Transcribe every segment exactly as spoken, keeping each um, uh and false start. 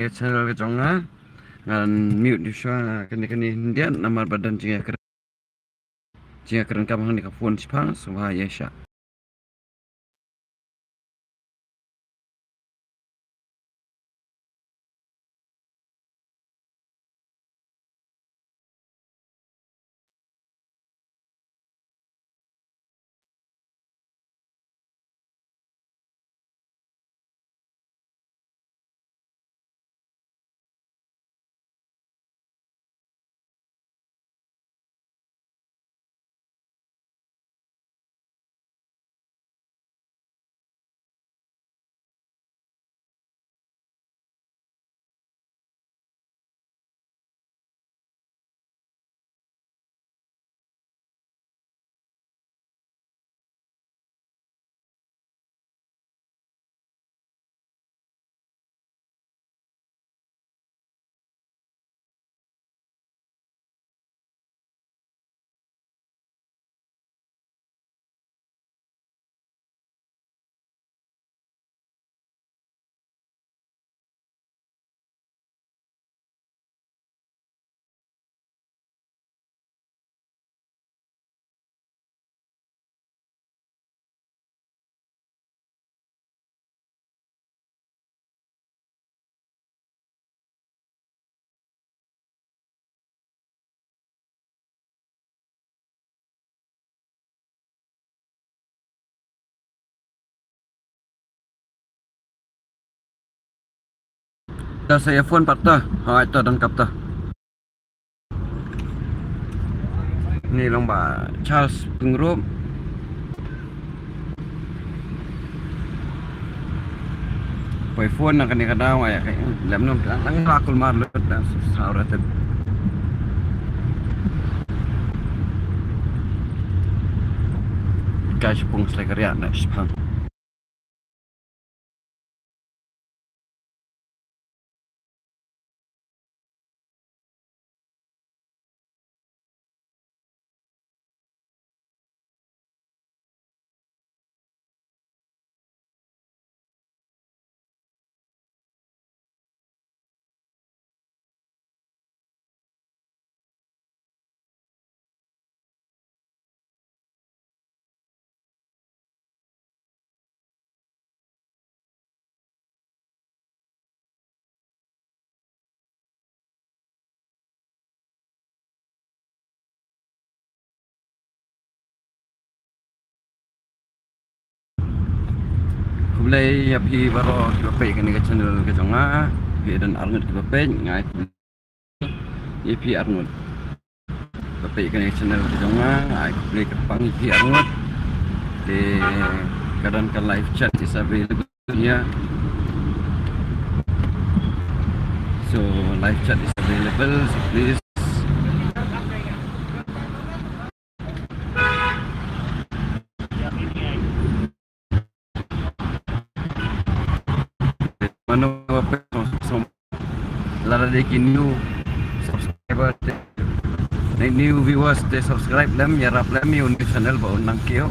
ka channel ka jong nga. Ngan mute ïa shuwa kane kane khyndiat namar ba don jingïakren, jingïakren kam hangne ka phone shipang, sngewbha ïa shah. Ta sa ïa phone pat ta. Hai ta, don kap ta. Ni long ba Charles Pyngrope. Poi phone na kane ka daw, ai, ai, lem nom, lang la kul mar lut, dan sa ura tip. Guys, pung slek riak na shipang. Khublei ïa phi baroh kiba peit kane ka channel ka jong nga. Phi don arngut kiba peit, nga ai khublei ïa phi arngut. Ba peit kane ka channel ka jong nga, nga ai khublei kyrpang ïa phi arngut. Te ka don ka live chat is available here. So live chat is available, so please. Mano ba peit, lada dei ki new subscriber te, ne new viewers te subscribe lem, ïarap lem ïa u new channel ba un nang kiew.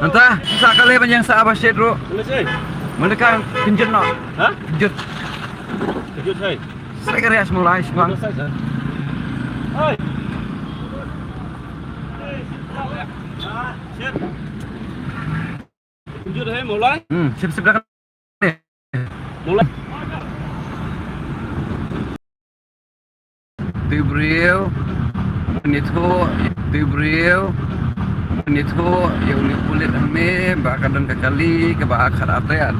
Nangta sa kali ban ïeng sa ba shet ruh. Kali sih. Mana ka kynjut noh? Ha? Kynjut. Kynjut hai. Srek ka rias mulai sbang. Hai. Kynjut hai mulai. Hmm, sip sip dah. Mulai. Te briew, nithuh, te briew, nithuh ïa u pulit hangne ba ka don ka kali kaba khat ar taïar.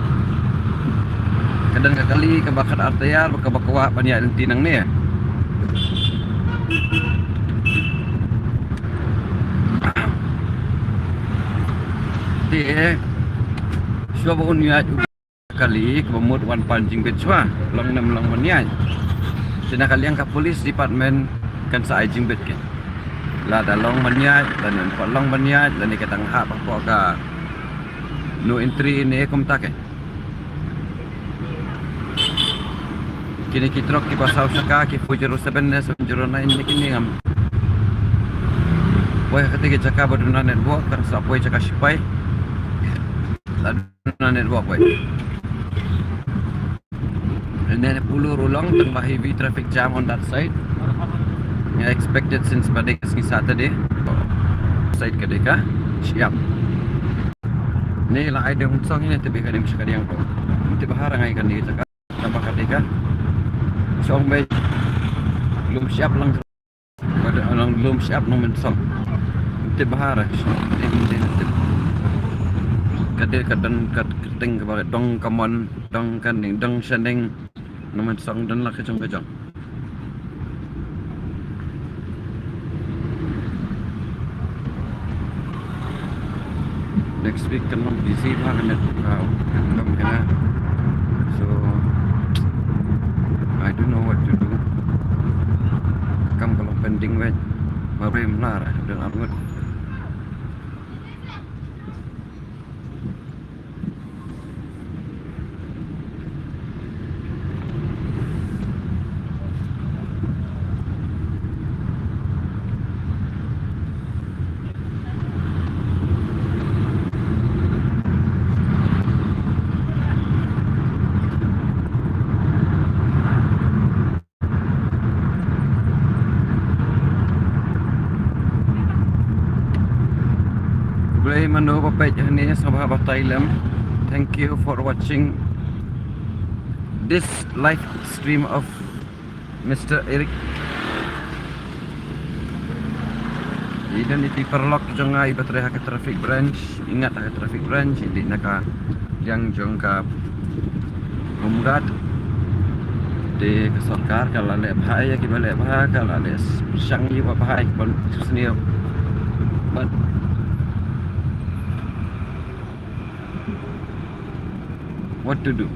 Ka don ka kali kaba khat ar taïar ba kaba kwah ban ïaid lynti nangne. Te shuwa ba un ïaid u kali kaba mut wan pan jingbit shuwa, long ne ym long ban ïaid. Te na ka liang ka police department kan sa ai jingbit ke. Lada long ban ïaid, lane ym pat long ban ïaid, lane ka dang hap hapoh ka no entry ne kumta ke. Kine ki trok kiba saw shaka, ki four zero seven ne seven zero nine ne kine ngam poi ha kata ka jaka ba duna network, kan sa poi jaka shipai. La duna network wei. Ine ne pulu ruh long tang ba heavy traffic jam on that side. Nga expected since ba dei ka sngi Saturday. Side ka dei ka Shyiap. Ne la ai dei Umsong ne, tebei ka dei Umsong ka dei ko. Tebei ha rangai ka dei ka jaka. Tang ba ka dei ka Umsong bei. Lum Shyiap lang. Ba dei lang Lum Shyiap nong Mynsong. Tip bahar. Ka dei ka don ka kyrteng kaba dong ka mon, dong ka ning, dong shaneng. Nong Mynsong don la ka jong ka jong. Next week kan long busy bha ka net, ah, kam kane. So I don't know what to do. Kam ka long pending wei. Marwei mlar don arngut. Khublei mano ba peit hangne, sngewbha batai lem. Thank you for watching this live stream of Mister Eric. I don iti paralok jong nga iba trei ha ka traffic branch, i ngat ha ka traffic branch, i dei na ka liang jong ka Home Guard. Te ka sorkar ka la leh bha ïa kiba leh bha, ka la leh pyrshang ïa kiba bha, ïa kiba sniew. But what to do?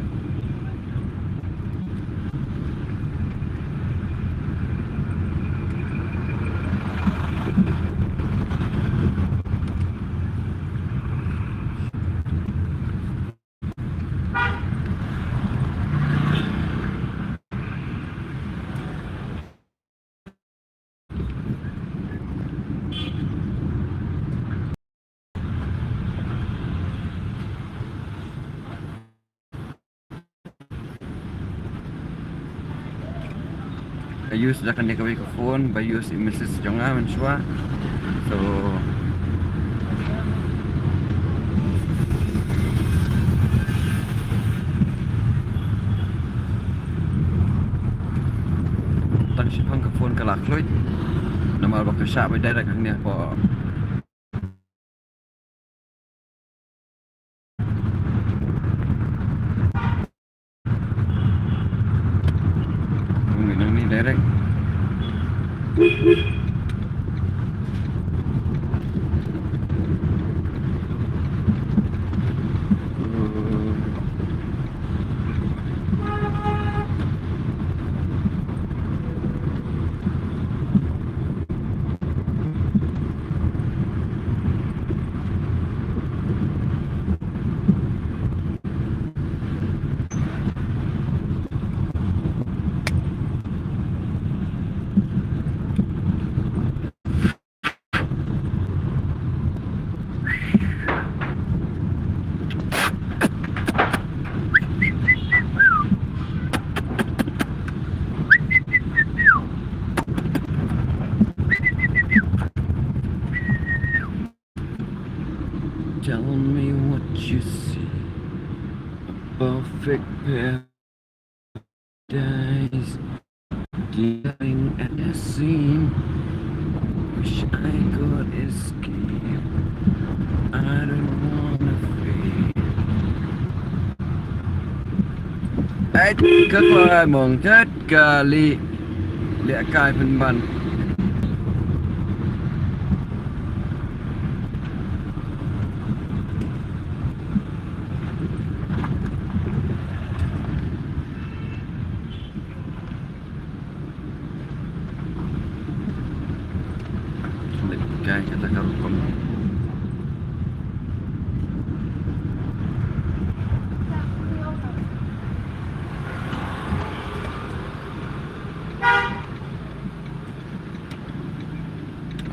Ka use da kane kawei ka phone ba use i message jong nga mynshuwa. So tang shiphang ka phone ka la khluit namar ba ka shah ba direct hangne hapoh. Uni nang ni direct. Perfect paradise, dealing at the scene. Wish I could escape. I don't wanna feel. Ai, ka kwai mong kat kali. Leh kai pynban. Leh kai kata ka rukom.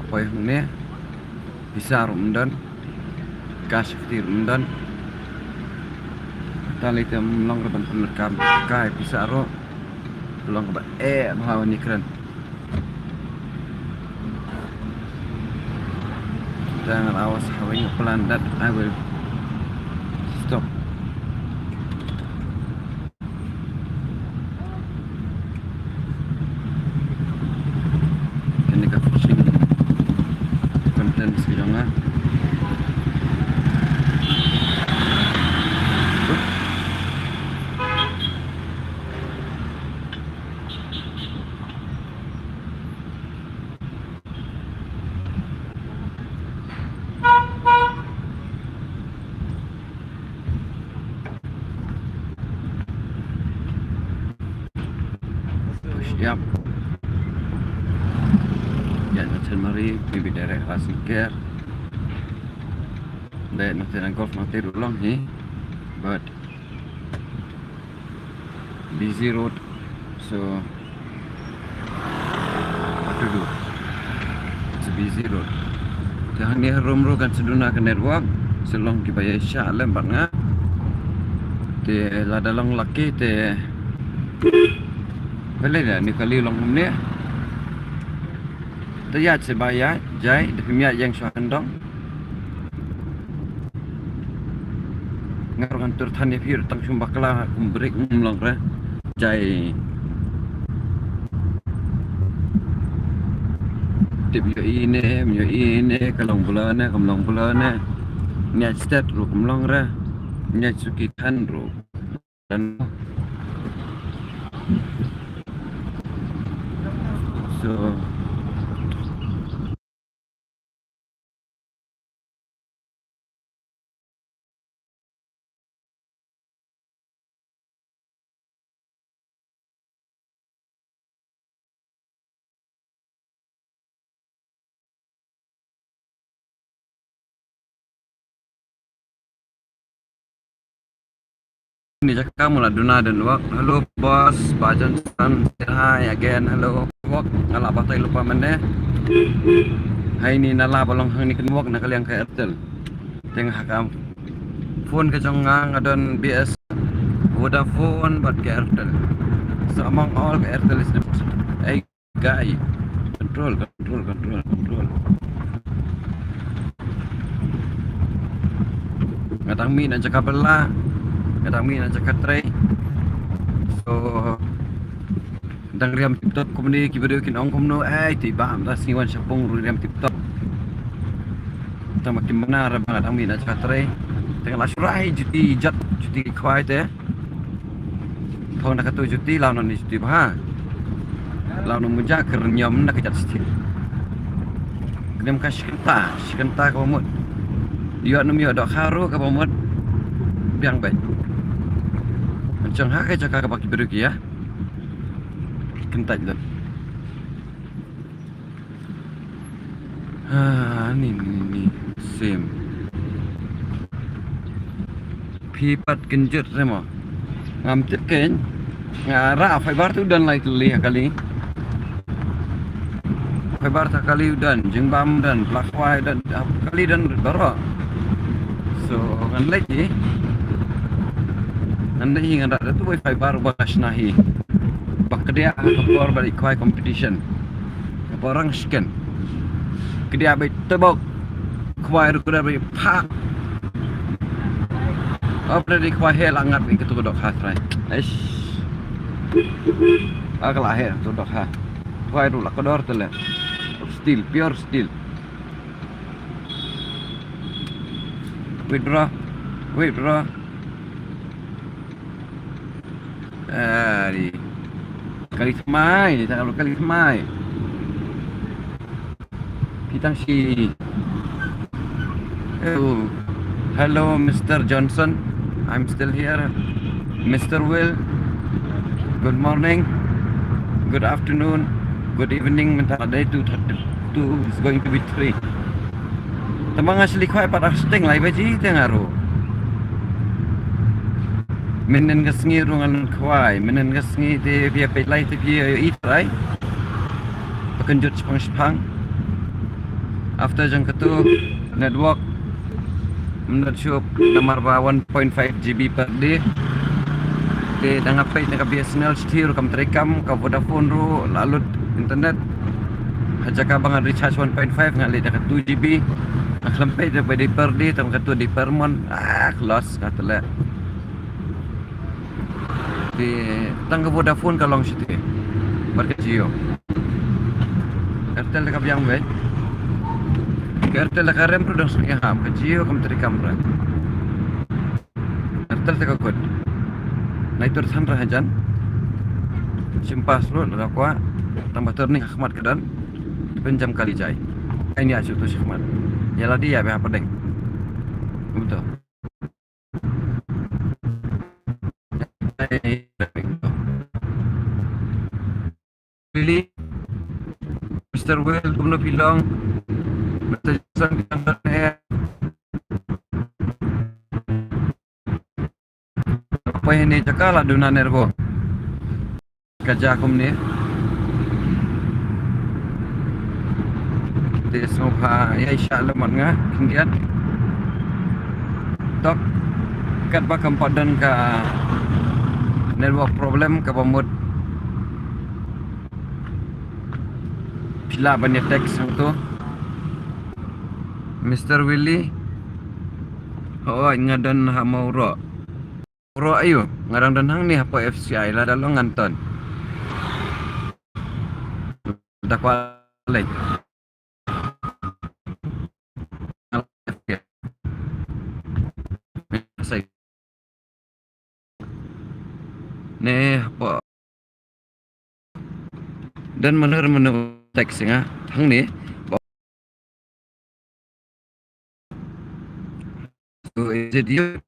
Apoi hangne pisa ruh ym don. Cash kti ruh ym don. Tang lei te ym long ruh ban pyndonkam kai pisa ruh. Long kaba eh bha ban ïakren. Tang, I was having a plan that I will stop. Kane ka fishing content ka jong nga. Yep. Ya, na Chen Mari, maybe direct Ras Nker. Dei na Chen Golf na Tir Ulong hi. But busy road. So, what to do? It's a busy road. Te hangne harum ruh kan sa duna ka network. Sa long kiba ïa shah lem bad nga. Te lada long lucky te. Balei da ni kali long kumne. Te ïa se ba ïa jai da phim ïa ïeng sha kyndong. Nga ruh ngan tur than ïa phi ruh tang shum bakla kum break ngam long re. Jai. Tip ïohi ne, ym ïohi ne, ka long blur ne, kam long blur ne. Nia stet ruh kam long re. Nia suki than ruh. Dan. So. Ni jaka mula duna den wak. Hello boss, Bajan San, say hi again. Hello. Wak, nga la batai lupa mane. Hai ni nala balong hang ni ken wak na kaliang ka Airtel. Teng hakam. Phone ka jong nga nga don B S, Vodafone bad ka Airtel. So among all ka Airtel is the best. Hey guy. Control, control, control, control. Nga dang mih na jaka bela. Nga dang mih na jaka trei. So dang riam tip top kumne ki video kin ong kumno ai ti ba da sngi wan shapung ru riam tip top. Tang ma kim bana ra ba dang mih na jaka trei. Tang la shurai juti jat juti khwai te. Thong da katu juti la non juti ba. La non muja ker nyam na ka jat sti. Knem ka shkenta shkenta ka mut. Yo nam yo do kharu ka mut. Biang bai. Chang ha ka jaka ka baki beru ki ya. Kentaj lut. Ha ni ni ni sim. Phi pat kynjut re mo. Ngam tip kein. Nga ra fiber tu dan lai tu li kali. Khwai bar ta kali u don, jingbam don, pla khwai don, ah, kali don baroh. So ngan leit hi. Ngan leit hi ngan rat tu wei khwai bar ba shna hi. Ba kdiah ha ka por ba i khwai competition. Ka por rang shken. Kdiah ba tebok khwai ru kdiah ba phak. Hap da dei khwai heh la ngat ïa katu ka dohkha trai. Eish. Ba ka la heh katu ka dohkha. Khwai ruh la kdor te leh. Steel, pure steel. Wait bro. Wait bro. Ari. Kali thymmai, ta ka kali thymmai. Phi tang shi. Oh. Hello, Mister Johnson. I'm still here. Mister Will, good morning, good afternoon, good evening. Mynta dei two thirty-two, it's going to be three. Tang ba nga shu leit khwai pat ar sting lai baje te nga ruh. Mynnin ka sngi ruh ngan khwai, mynnin ka sngi te phi ïa peit lai te phi ïa ïohi trai. Ba kynjut shipang shipang. After jong katu network mynta shuh namar ba one point five G B per day. Te da nga peit na ka B S N L shuh ruh kam trei kam, ka Vodafone ruh la lut internet. Ha jaka ba nga recharge one point five nga leit da ka two G B. Nga khlem peit da ba dei per day, tang katu dei per month. Ah, ka loss kata leh. Te tang ka Vodafone ka long shatei bad ka Jio. Airtel ka biang beit. Ka Airtel ka rem ruh dang sngewham, ka Jio kam trei kam ruh. Airtel te ka kut. Nai tur than ruh hajan. Shim pass ruh lada kwah. Tang ba tur ni ha khmat ka don. Pynjam kali jai. Ai ni a shu tu shi khmat. Ïa lade ïa beh hapdeng. Kumto. Really? Mister Will, kumno phi long? Mister Johnson, kumno phi long? Poi hangne jaka la duna nerbo. Ka jia kumne. Te sngewbha ïa shah lamar nga khyndiat. Tok katba kam pat don ka network problem kaba mut phi lah ban ïa text hangto. Mister Willy. Hooid nga don ha Mawroh. Mawroh aiu, nga dang don hangne hapoh F C I, lada long ngan ton. Da kwah leit. Ne hapoh Don mano mano text nga hangne. So, is it you?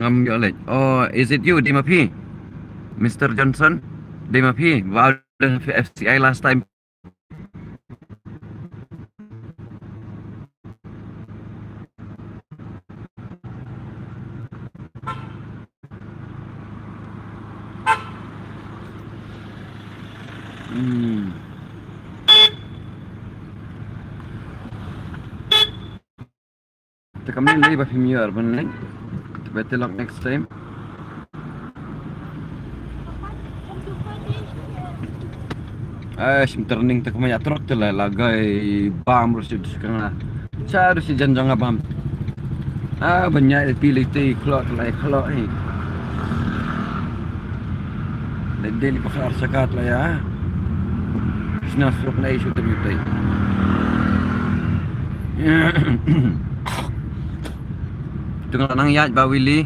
Ngam ïoh leh. Oh, is it you? Dei ma phi? Mister Johnson? Dei ma phi? Ba don F C I last time. Hmm. Te kam lei ba phim ïoh ban leh. Te better luck next time. Ai, shim turning te kumne ïa trok te la, la gai bam ruh shu shu kanga. Cha ruh shu jan jong nga bam. Ah, ban ïa pi lei te khlok lai khlok eh. Dei dei li pakar sakat la ïa. Sna suk nai shu te mi te. Tu nga nang ïaid ba Willy.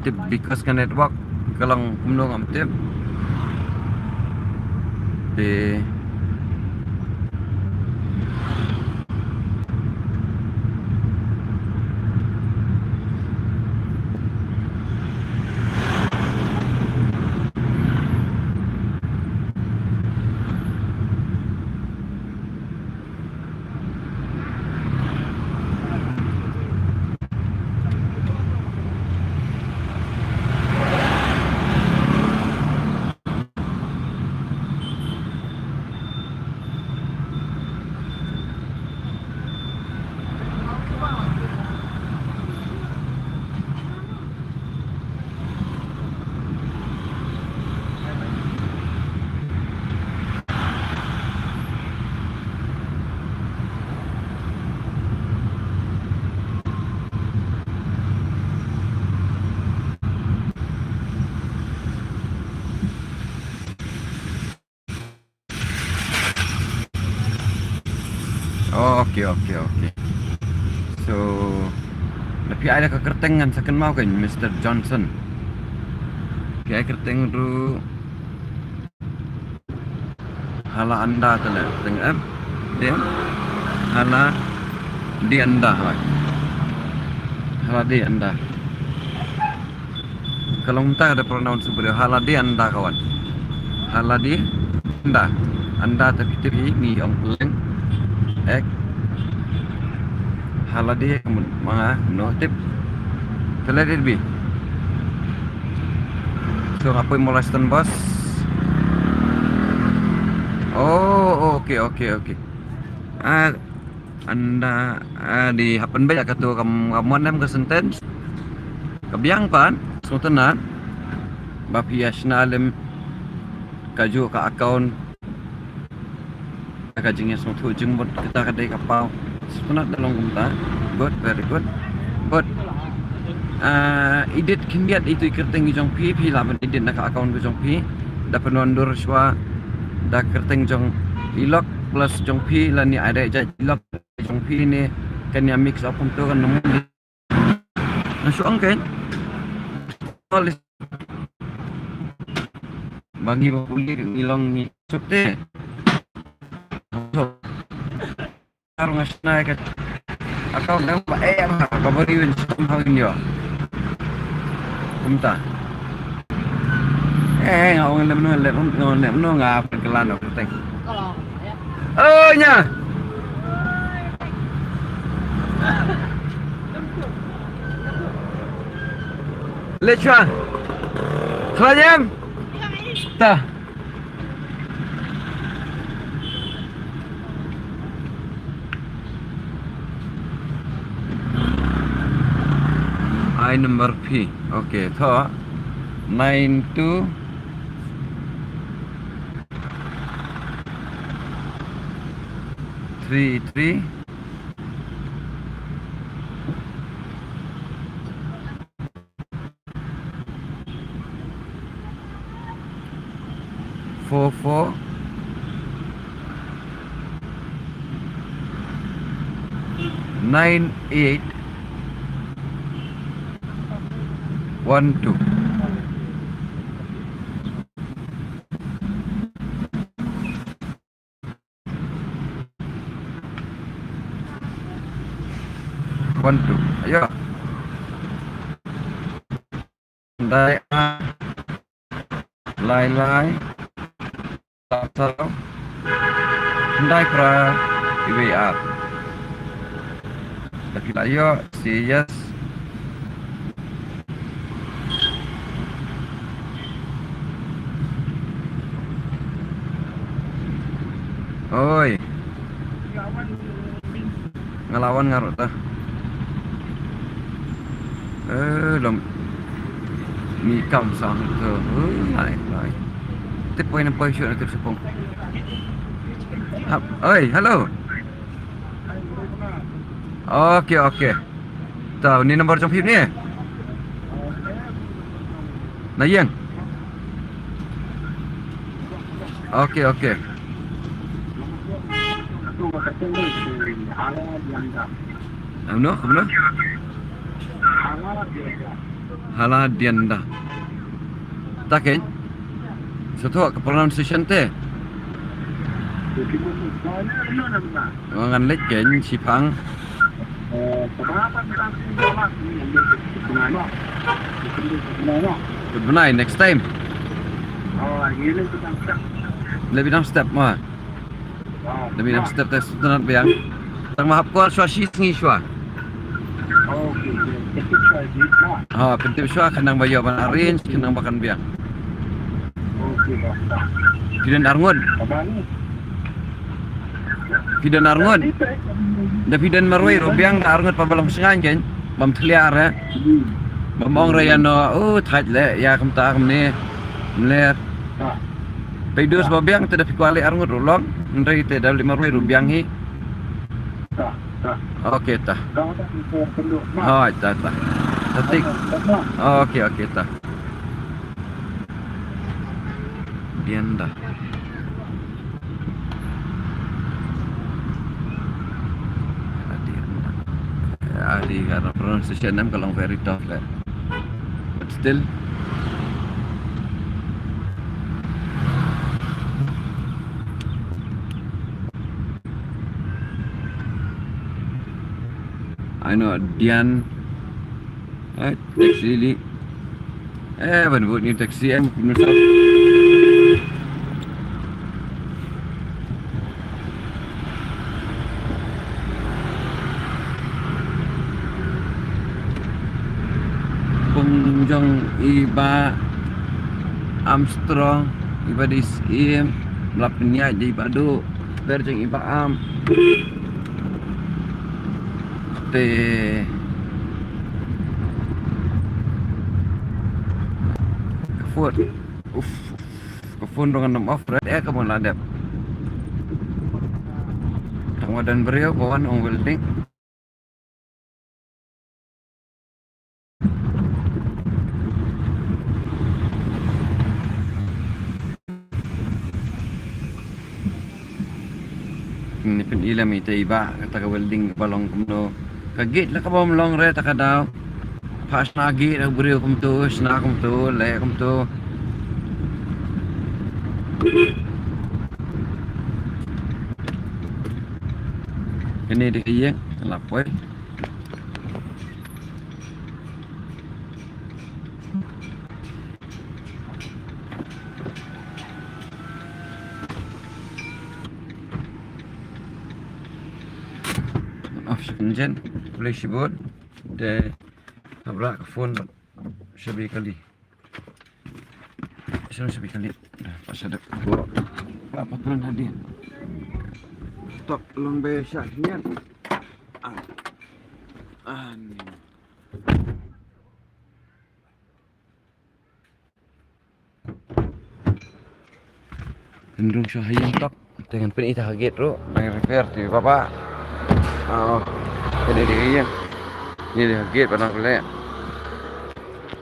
Tip because ka network ka long kumno ngam tip. Te Okay, okay, okay. So, la phi ai da ka kyrteng ngan sa kynmaw kein, Mister Johnson. Phi ai kyrteng ruh. Hala anda te le, teng em. Dia. Hala di anda, hoi. Hala di anda. Ka long mynta ka da pronounce u briew, hala di anda ka wan. Hala di anda. Anda te phi tip hi, ngi ong pylleng. Ek. Hala di, ma nga, no tip. Te le di bi. So nga poi Moleston bus. Oh, okay, okay, okay. Ah, anda, ah, di happen ba ya katu kam, kam mon em ka sentence. Ka biang pat, sngewtynnat. Ba phi ïa shna lem kajuh ka account. Ka jingïasngewthuh jingmut kita ka dei ka paw. Sngewtynnat da long kumta. Good, very good. But, ah, edit khyndiat itu i kyrteng ki jong phi, phi lah ban edit na ka account ki jong phi. Da pynwandur shuwa da kyrteng jong i lok plus jong phi lane ai da jait i lok jong phi ne kan ïa mix up kumto kan nang. Na shu ong kein. Ba ngi ba puli ngi long ngi suk te. Ar nga shna ka account dang ba eh ba ba bari wen suk hau ngi yo. Kumta. Eh, nga ong lem no, lem no, lem no, nga pynkylla no kyrteng. Oh, nya. Lechwa. Khla jem. Ta. Ai number phi. Okay, tho. Nine two three three. Four four nine eight one two. One, two. Ayo. Dai a. Lai lai. Saw. Dai pra. Iwe a. Tapi lah yo. Say yes. Oi. Nga la wan nga ruh ta. Eh, lom. Ni kam sang tu. Oi, lai, lai. Tip poi na poi shu na tip sepong. Hap. Oi, hello. Okay, okay. Ta, ni number jong phi ne? Na ïeng. Okay, okay. Ano, ano? Hala Dianda. Ta kein. Sngewthuh ka pronunciation te. Ngan leit kein shiphang. Bnai next time. Leit biang step ma. Leit biang step te sngewtynnat biang. Tang ma hap call shuwa shi sngi shuwa. Ha, pyntip shuwa khnang ba ïoh ban arrange khnang ba kan biang. Phi don arngut. Phi don arngut. Da phi don marwei ruh biang da arngut pa ba long sngewsih kein. Bam thliar eh. Bam ong re ïa no, oh, thait leh ïa kumta kumne. Mler. Phi dos ba biang te da phi kwah leh arngut ruh long. Hynrei te da leh marwei ruh biang hi. Okay ta. Hoi ta ta. Ta tik. Okay, okay ta. Dianda. Ah, di ka pronunciation em ka long very tough leh. But still, I know Dian. Eh, taxi li. Eh, ban bud ni taxi em, kumno sa. Pung jong i Bah Armstrong, i Bah Dis im, lap nya i Bah Du, ber jong i Bah Am. Te ka phone. Uf, ka phone ruh ngan ym off red eh ka bun la dep. Tang wa don briew ka wan ong welding. Ni pyn-i lem ita i Bah, kata ka welding kaba long kumno. Ka gate la kaba ym long re ta ka daw. Pha shna gate ha u briew kumto, shna kumto, leh kumto. Kane dei ka ïing, la poi. Off sa engine, pule shibun. Te tabra ka phone shabi kali. Shabi shabi kali. Pas ada ko apa tuan hadir. Stop long be sha hian. Ah. Ah, ni. Hynrung sha hayin tok. Te ngan pyn-i ta ha gate ruh. Ngan repair ti baba. Oh. Te ni di hayin. Ni di ha gate ba nang leh.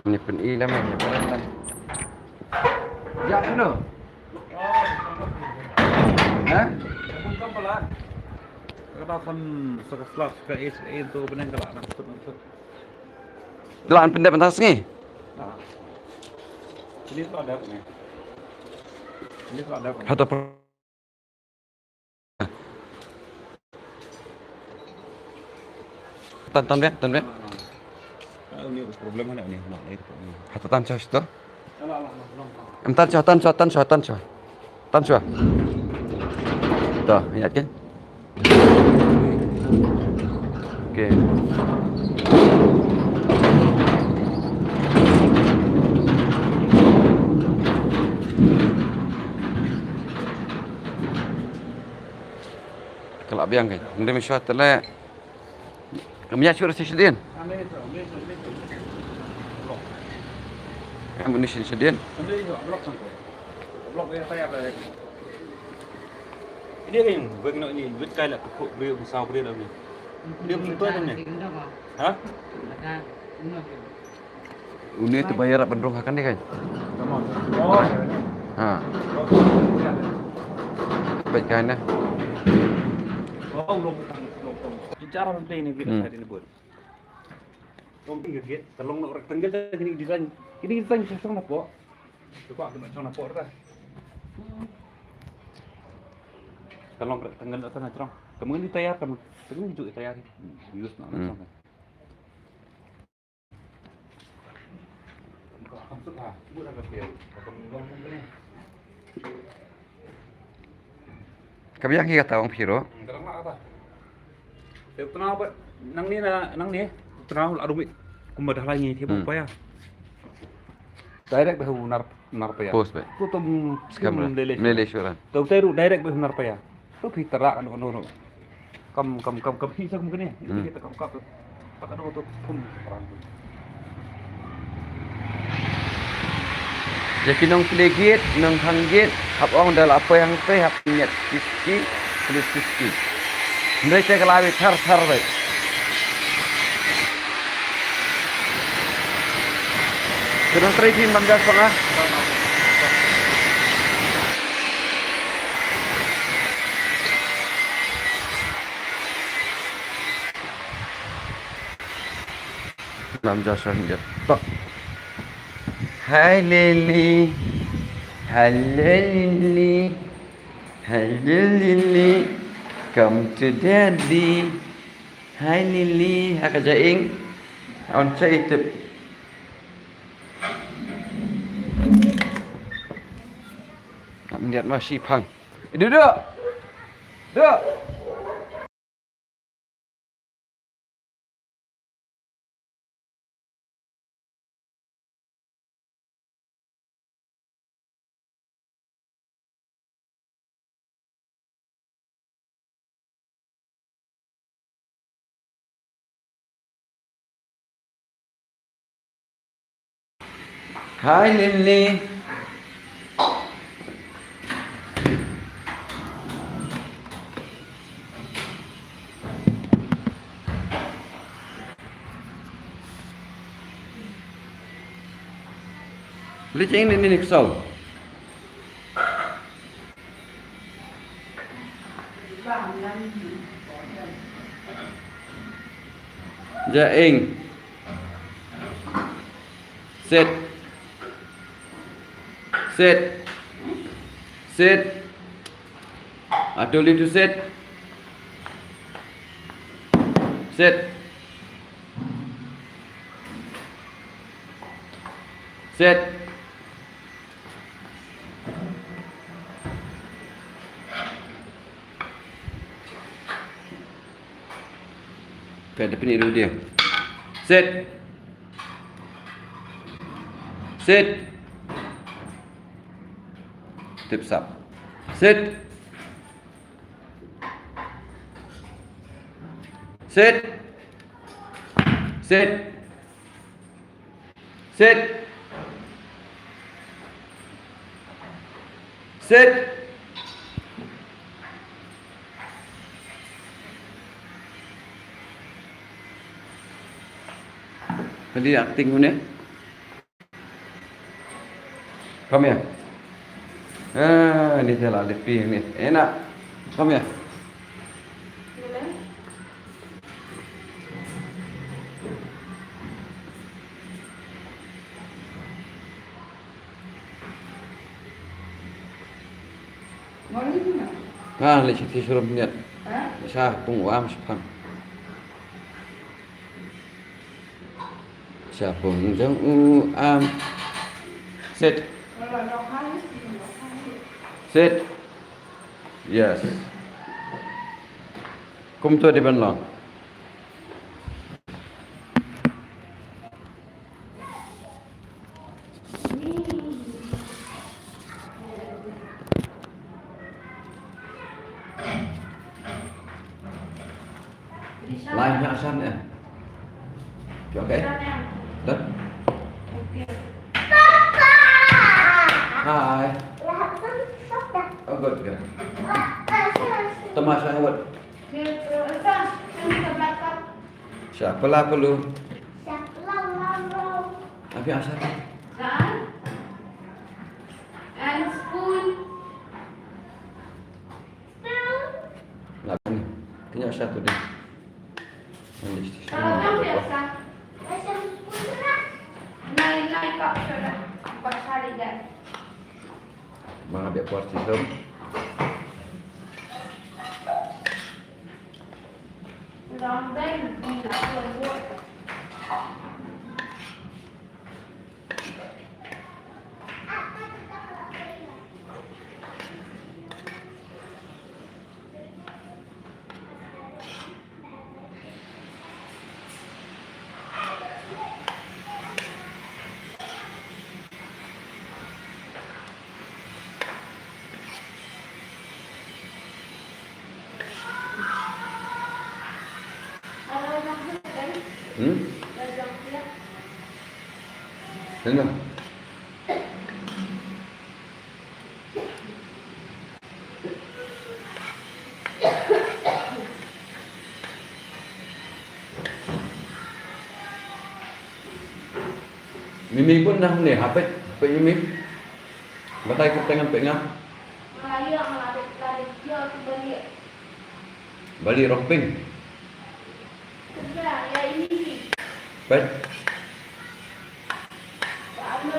Ni pyn-i lam ni. Ya, hello. Ha? Kata kan sekelas ke is itu benar kalau nak. Lah, an pyndep mynta sngi. Ini tu ada ni. Ini tu ada. Hato per- Tan, tan biang, tan biang. Ah, ini problem ada ni, nak ni. Hato tan sha to. Em, tan sha, tan sha, tan sha, tan sha. Tan sha. To, ïa kan. Okey. Ka la biang kan. Ngam dei mynshuwa te leh. Kam ïa shuh sha shadien. Kam ïa shuh sha shadien. Ini kan wek no ini, wek kai la ko bri bu saw bri la ni. Dia pun tu ni. Ha? Une te ba ïarap ban rung ha kane kan. Ha. Bad kan na. Bicara sampai ni kita Hmm. Hari ni buat. Kong tinggal dia, tolong nak rectangle dah kini design. Kini design sesong apa? Cuba kita macam apa dah. Tolong rectangle dah sana cerong. Kamu ni tayar kamu. Kamu ni juga tayar. Bius nak Hmm. Macam kan. Ka biang hi kata ong phi ruh. Te u tnau ba nangne na nangne u tnau la dum kumba da lai ngi te ba Hmm. paya. Direct ba u nar nar paya. Post ba. Ku tum Kam skim ra. Lele. Lele shuran. Tu te ruh direct ba u nar paya. Tu phi tara anu anu anu. Kam kam kam kam hi sa kum kene. Hmm. Kita kam kap. Tak ada tu pun orang tu. Ïa ki nongplie gate, nongkhang gate, hap ong da la poi hangtei, hap ñiat kiski, plie kiski. Hynrei te ka la wei thar thar wei. Te nang trei phi man gas pang ah. Lam ja sha ngiat. Tok. Hi Lily. Hello Lily. Hello Lily. Come to daddy. Hi Lily. Ha ka ja ing. On cha itip. Ngiat ma shi phang. Idu du. Du. Hi Lily. Li ching ni ni ni ksol. Ja ing. Sit. Sit. Sit. I told you to sit. Sit. Sit. Ka da pyni ruh dia. Sit. Sit. Tip sap. Sit. Sit. Sit. Sit. Sit. Ka dei acting une. Come here. Ah, ni te la lepi ni. Ena. Come here. Ah, leit sha srum niat. Sha pung u am shaphang. Sha pung jong u am. Sit. Sit. Yes. Kumto dei ban long. Lai, ïa, Ashan, eh. You okay? Done? Hi. Oh, good, good. Tamasha, what? Sha pala palu. Api asar. And spoon. Lah ni. Kena satu deh. Ini satu. Nine, nine cups sudah. Empat kali dah. Mga biya porsi tu. Hmm? Hello. Mimi pun dah ni, hapit, hapit Mimi. Batai ku tengah pengah. Balik Roping. Baik. Ki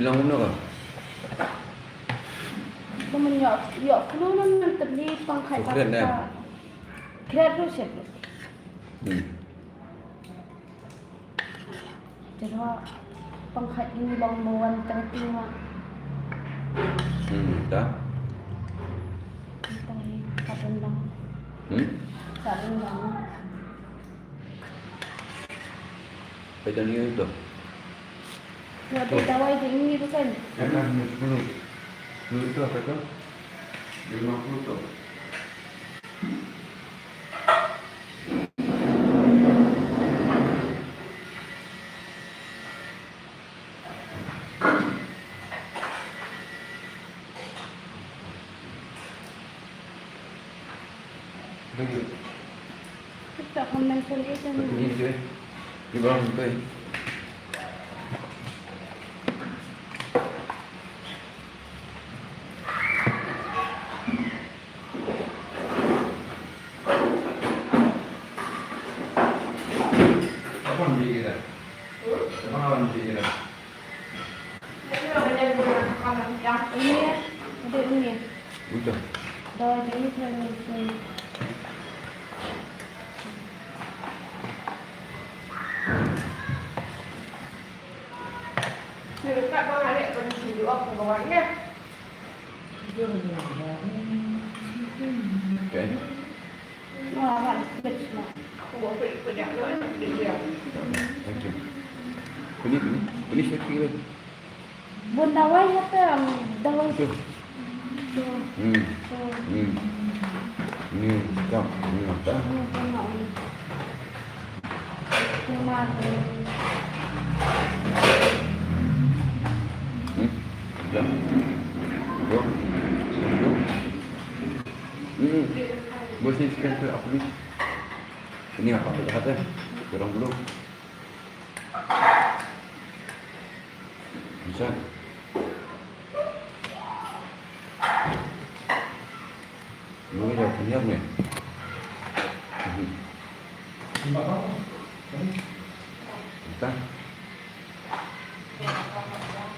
long kumno ka? Kumno ïoh, ïoh kumno nan nan tep ni pang khai. Kret ne? Kret ruh shet. Hmm. Te ruh pang khat ngi long mo wan tang ti ma. Hmm, ta. Tang ni ka tang dang. Hmm? Ka tang dang. Peta ni to. Wa te dawai je ni bukan. Kan ni sepuluh. Sepuluh tu apa tu? Lima puluh tu. Thank you. Kita akan mention itu. Ini tu, eh. Di bawah tu, eh. Kapan beli kita? Kapan awan beli kita? Ini ya, ada ini. Udah. Dah ada ini, dah ada ini. Ni dekat bang, ada kena tunjuk apa bawah ni. Okay. Thank you. Finish, finish, finish the tree. Bun dawai ya, te, um, dawai. Sure. Hmm. Hmm. Ni, jap. Ni, jap. Hmm. Jap. Go. Go. Hmm. Bos ni sekian tu apa ni? Ini apa tu? Apa tu? Orang belum. Bisa. Lu dah kenyang ni. Entah.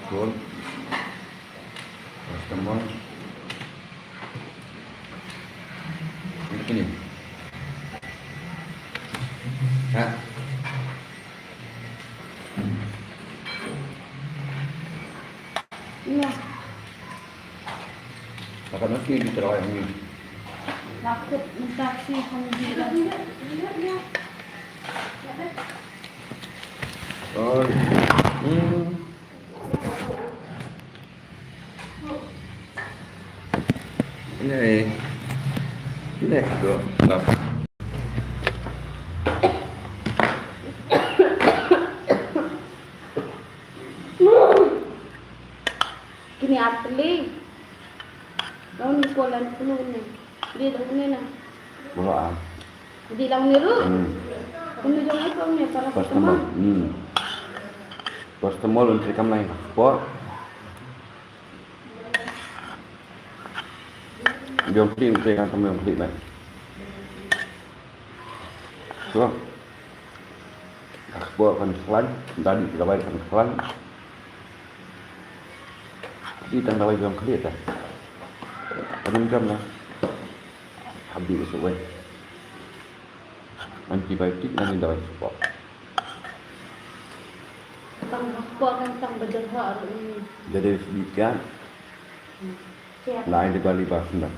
Betul. Paracetamol. Ini. Ha. Iya. Akan mesti diterawai ini. Takut minta si Hamdi. Oh. Hmm. Ini. Ini tu. Nah. Kini atli. Daun ko lan punu ni. Dia daun ni na. Wala. Di lang ni ru. Hmm. Kunu jong ai kong ni paracetamol. Paracetamol. Hmm. Paracetamol untuk kam lain. Por. Jong kli untuk kam, jong kli lain. So. Ka kpoh kan khlan, dadi ka dawai kan khlan. Di tang dawai jong khlieh ta. Kan ym jam la. Hap dih ka shuh wei. Antibiotic ngan dawai kpoh. Tang kpoh kan tang ba jong ha ruh ni. Jadi sedikit. Lai di bali ba sendang.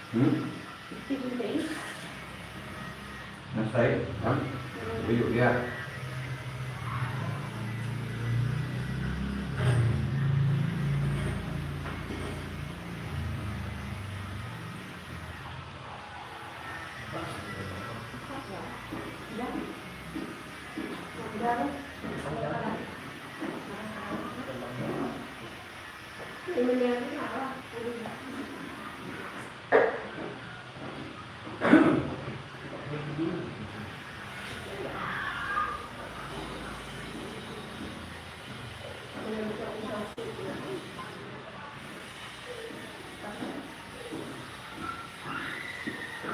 Hmm? Nasai, ha? Uyu ya.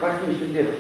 Pas ni sendiri.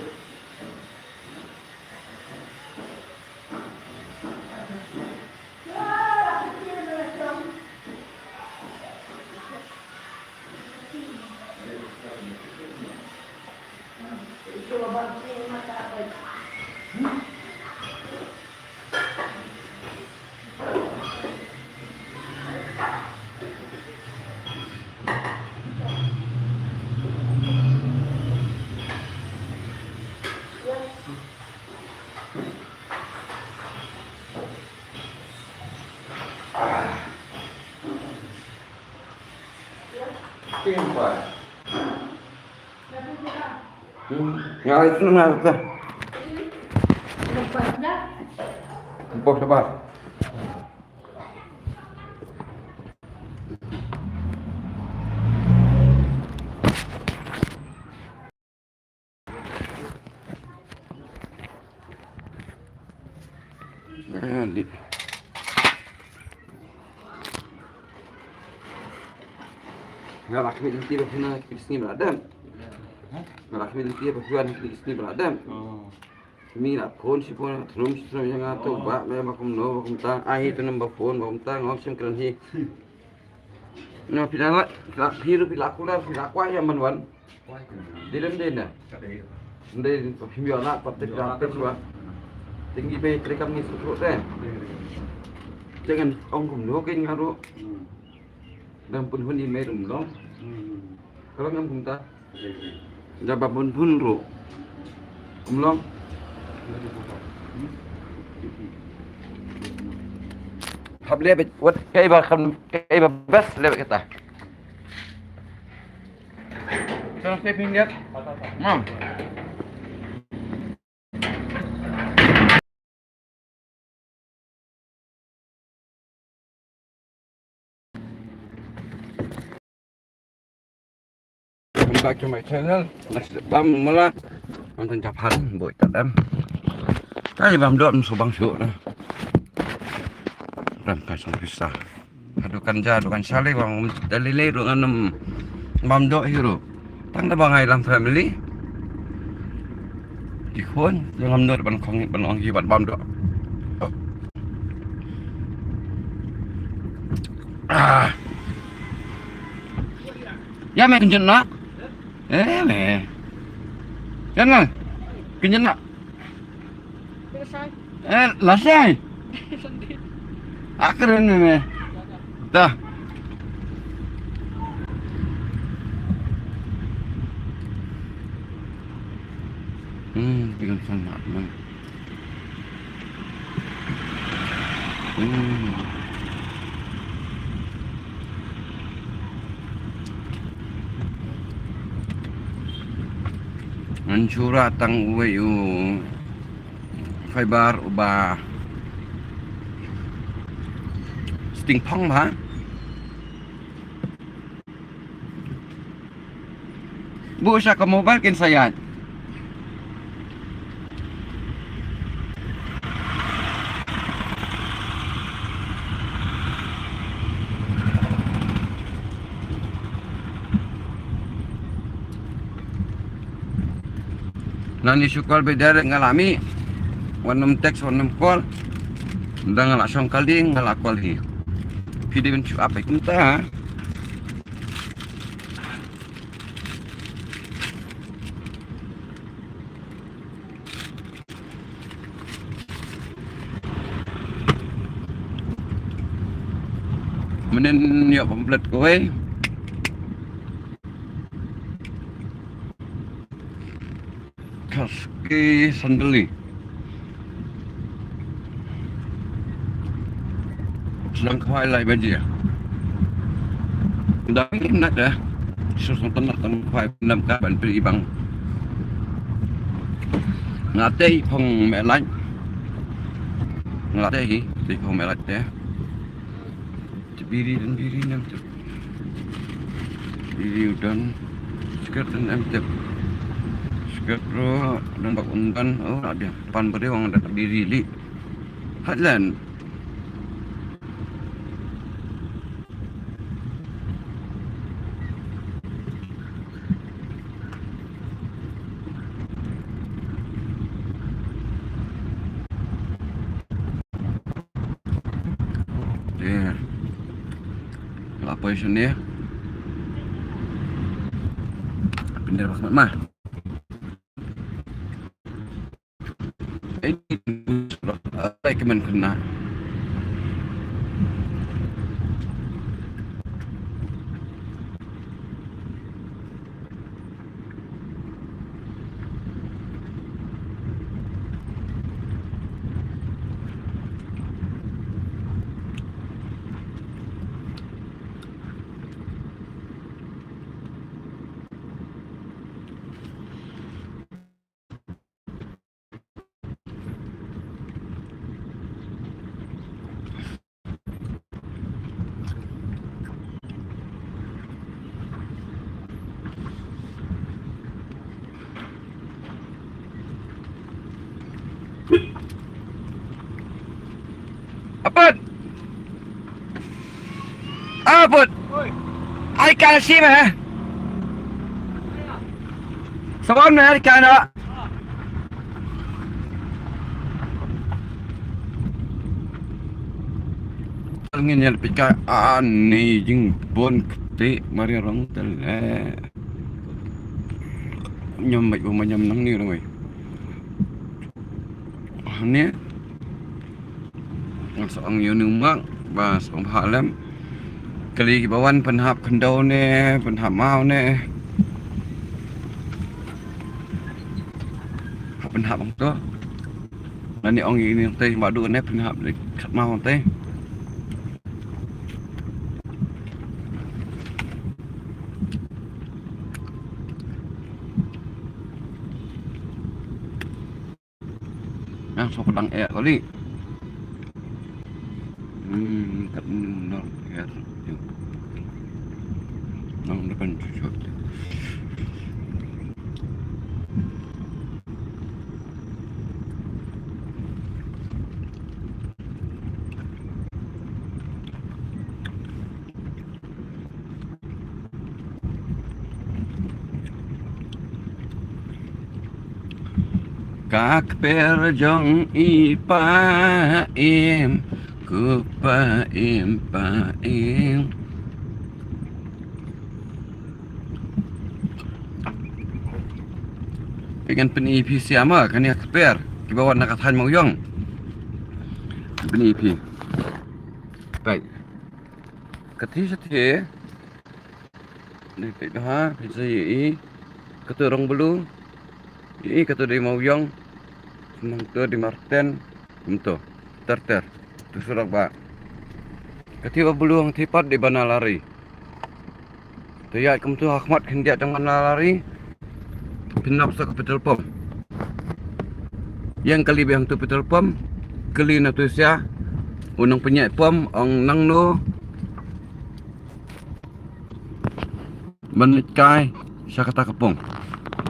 Nga itu nang apa? Boh lepas. Nga la khmih lynti ba phi na ki sngi ba la dep. Nga la khmih lynti ba phi na ki sngi ba la dep. Mi la phone shi phone, thrum shi thrum ïa nga to ba me ba kumno ba kumta. Ai hi to number phone ba kumta, ngam shem kren hi. No, phi la, phi la, phi la, phi la, phi la kwah ïa man wan. Dei lem dei na. Dei phi ïa la, pat te la, te shuwa. Te ngi pei treikam ngi suk suk te. Te ngan ong kumno kein nga ruh. Dang pynhun email rum long. Ka long em kumta. Da ba pynhun ruh. Kum long. Hap leh beit wat kaei ba kham, kaei ba best leh beit kata. Tang te pynliat. Mam. Welcome back to my channel. Next bam mula. Nonton Japan boy tadam. Tadi bam dot musuh bang syuk na. Ram kasong pisa. Haduh kan ja, haduh kan shalei bang dalilei ruh ngan ym bam dot hi ruh. Tang da ba ngai lam family. Ki khun, ym ngam nud ban khong ban ong hi ban bam dot. Ah. Ya me kynjat na. Eh me. Ya na. Kynjat na. Eh, lasai. Akren ne. Dah. Hmm, tinggal sana, man. Hmm. Ngan shu rah tang uwei u fiber uba sting phong bha. Buh sha ka mobile kin sa ïaid. Nani shu call beit direct nga la mih. Wan nym text, wan nym call. Ynda nga la shong kali nga la call hi. Phi dei ban shu ap beit kumta ha. Mynnin ïoh pamphlet kawei. Chaskei Sandali. Sdang khwai lai baje. Dang im na da. Sdang tang tang khwai nam ka ban pri bang. Nga tei phong me lai. Nga tei hi, tei phong me lai te. Te biri dan biri nam te. Biri u don. Skirt dan em te. Skirt ro dan bak undan. Oh, na dia. Pan beri wang dan biri li. Hatlan. Te la poi shane. Pyndir bak ma. Ai, ai, kmen kena. Apot. Apot. Ai kan si meh. Sawan meh ai kan. Ngin ïa pika ani jingbun kti mari rong tele. Nyam mai bu manyam nang ni rong mai. Ani. Ngan sa ong ïa u nongmah ba sa ong bha lem. Kali ki ba wan pynhap khyndew ne, pynhap maw ne. Hap pynhap hangto. Lane ong ïa ine tei ba du ne pynhap ne khat maw tei. Nang sok dang eh kali. Hmm, kat ni nang eh. Nang depan cucuk. Ka kper jong i pa im, ku pa im pa im. Phi ngan pyni phi sia ma kane ka kper kiba wan na ka thaiñ Mawïong. Pyni phi. Right. Ka thi sa thi. Dei peit bha, peit sa ïohi. Kato Rong Blu. Ïohi kato dei Mawïong. Nangto dei Marten. Kumto. Ter ter. To surok ba. Ka thi ba blu hangthie pat dei Banalari. To ïaid kumto ha khmat khyndiat jong Banalari. Phin nap sa ka petrol pump. Ïeng kali biang tu petrol pump. Kali na tu sia. U nongpynïaid pump ong nangno. Ban leit kai sha kata ka pung.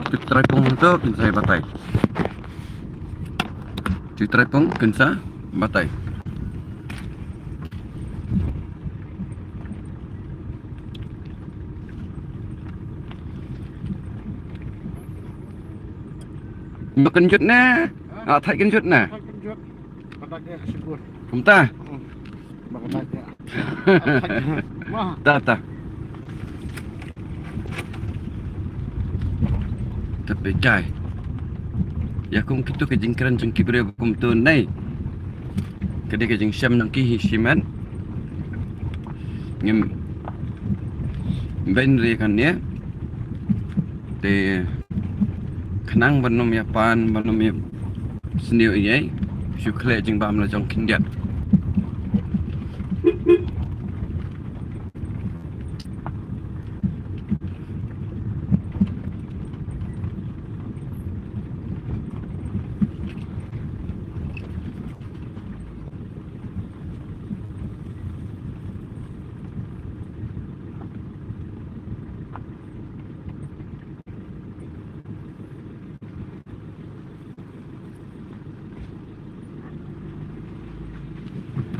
Ki trai pung to kin sa batai. Ki trai pung kin sa batai. Ba kynjut ne? Ah, thait kynjut ne? Thait kynjut. Kumta? Hmm. Ba kynjut. Ta ta. Te peit kai. Ïa kum kito ki jingkren jong ki briew kumto nei. Ka dei ka jingshem nang ki hi shimet. Ngim beiñ ri kane. Te Khnang ban ym ïa pan, ban ym ïa sniew ïa ei, shu khleh jingbam la jong khyndiat.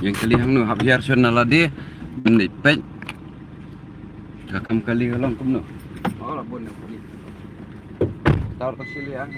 Ïeng kali hangno, hap hiar shon na lade ban leit peit. Ka kam kali ka long kumno? Oh, la bun na kali. Taur ka sili ang.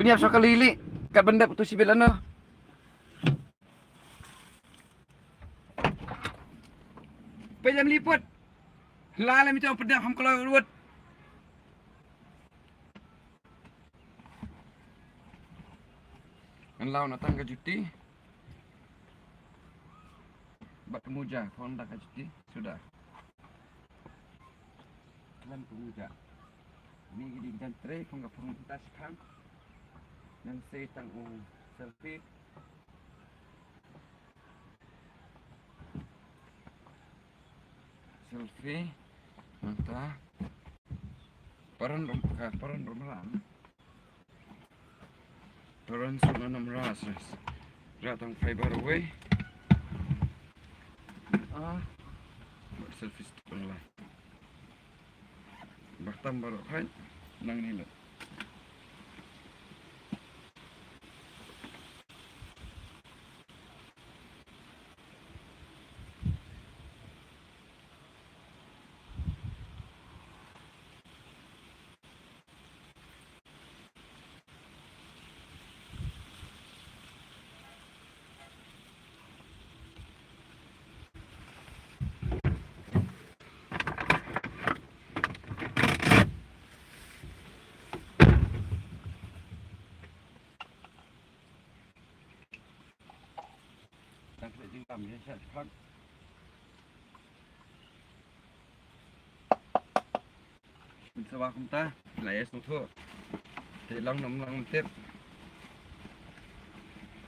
Miap sha ka lili. Kat ban dep tu sibit lano. Pejam liput. La la mi tu pedang ham kalau ruwet. Ngan law na tang ka juti. Bad ka muja, khon da ka juti. Suda. Khlem ka muja. Ni ki ding jan tre, khon ka phung tas khang. Nang se tang u selfie. Selfie. Nang ta. Paran rum, ka paran rum ram. Paran suna nam ras, ras. Rat tang fiber away. Ah. Selfie stick pang lai. Baktam baru khai. Nang ni le. Tang khleh jingbam ïa sha khot. Sawa kumta, la yes nuthu. Te long nam long tip.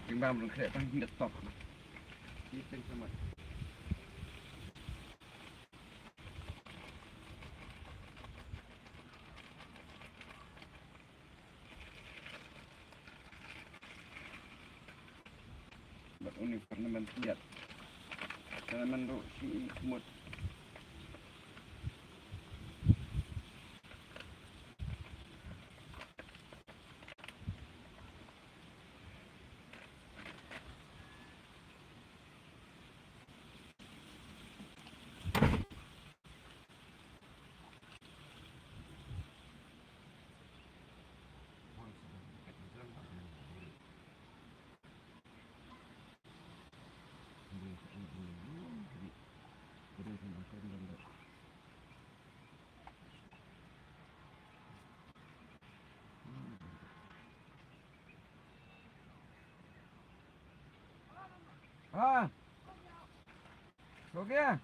Jingbam rong khleh tang jingda tok. Ki teng sama. Bad uni parliament tiat. Parliament ruh shi mut. हाँ। हो गया।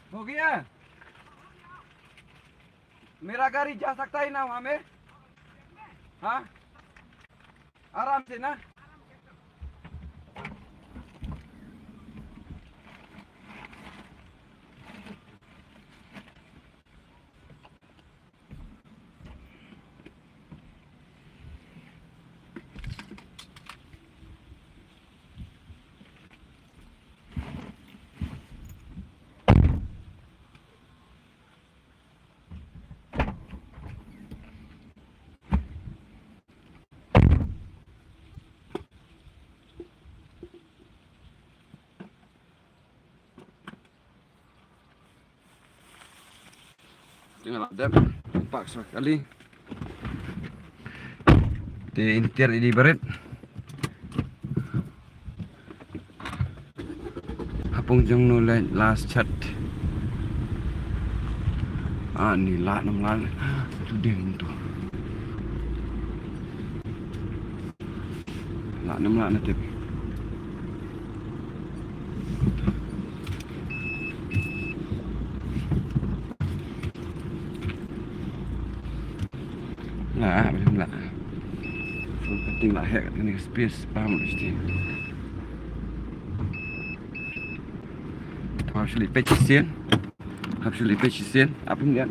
हो गया? मेरा गाड़ी जा सकता है ना वहाँ में? हाँ? आराम से ना? Te nga la dep, park sa kali. Te inter idi barit. Hapung jong no lai last chat. Ah, ni la nam la. Tu ding tu. La nam la na tip. La, belum la. Full kan Nga la heh kat kane ka space, pam, mesti. Hap shu leit peit shisien. Hap shu leit peit shisien. Ap hynrei.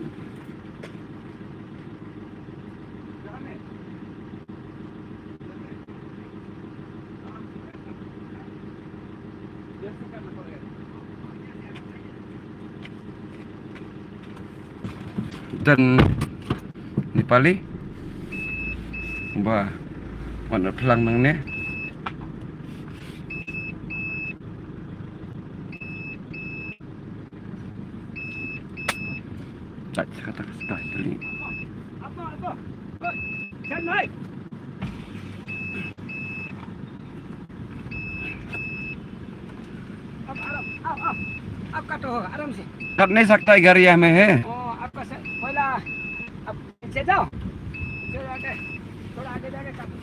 Don Nepali ba wan phlang nangne. Cak kata ka style kali. आप, आप, आप, आप, आप काटो, आराम से। कटने सकता है गाड़ी यहाँ में है। ओ, आपका से, पहला, आप पीछे जाओ। फिर आगे, थोड़ा आगे जाके काटो।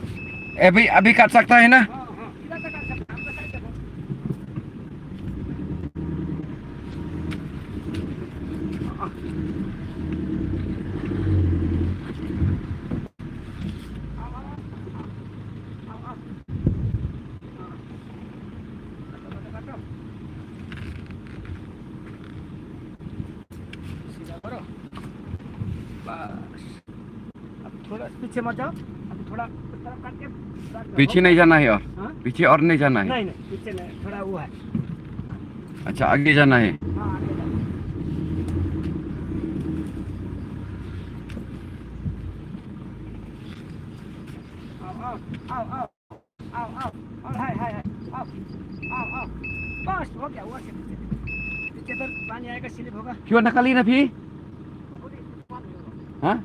अभी, अभी काट सकता है ना? हाँ, हाँ, इधर से काट सकता है, आपका साइड से। हाँ, हाँ। सीधा करो। बस। अब थोड़ा पीछे मत जाओ। अब थोड़ा उस तरफ करके, थोड़ा पीछे नहीं जाना है और? हाँ? पीछे और नहीं जाना है? नहीं, नहीं, पीछे नहीं, थोड़ा वो है। अच्छा, आगे जाना है। हाँ, आगे जाओ। आओ, आओ, आओ, आओ। आओ, आओ, आओ, हाय, हाय, हाय, आओ, आओ, आओ। बस, हो गया, वो से पीछे। पीछे तो पानी आएगा, स्लिप होगा। क्यों नकली ना भी? हाँ?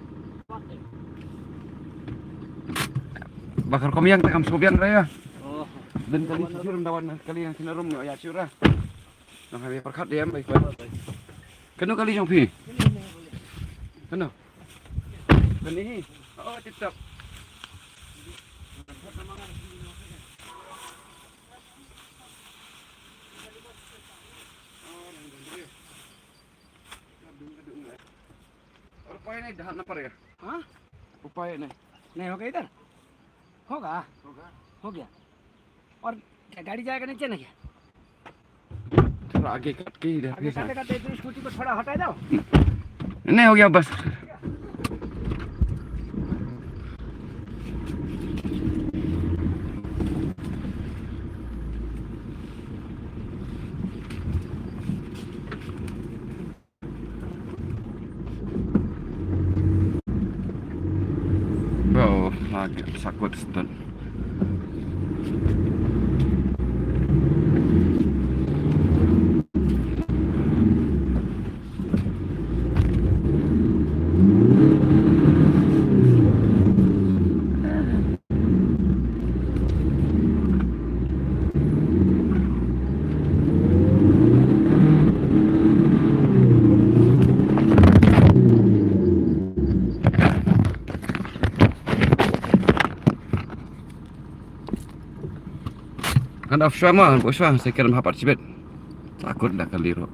Bakar komyang takam sobiang raya. Oh. Dan kali sisir ndawan kali yang sinarum ya sura. Nang habis perkat dia baik baik. Kanu kali jong pi. Kanu. Kani hi. Oh, tip top. और पाए नहीं, ढालना पड़ेगा। हाँ? वो पाए नहीं। नहीं होगा इधर? होगा। होगा। हो गया। और क्या गाड़ी जाएगा नीचे नहीं क्या? थोड़ा आगे काट के इधर आगे फिर से। काटे काटे इधर स्कूटी को थोड़ा हटा जाओ। नहीं, हो गया बस। Bro, lagi sakut stun. Kan of shwa ma, bo shwa, saya kira mahapat sibet. Takut dah kali ro.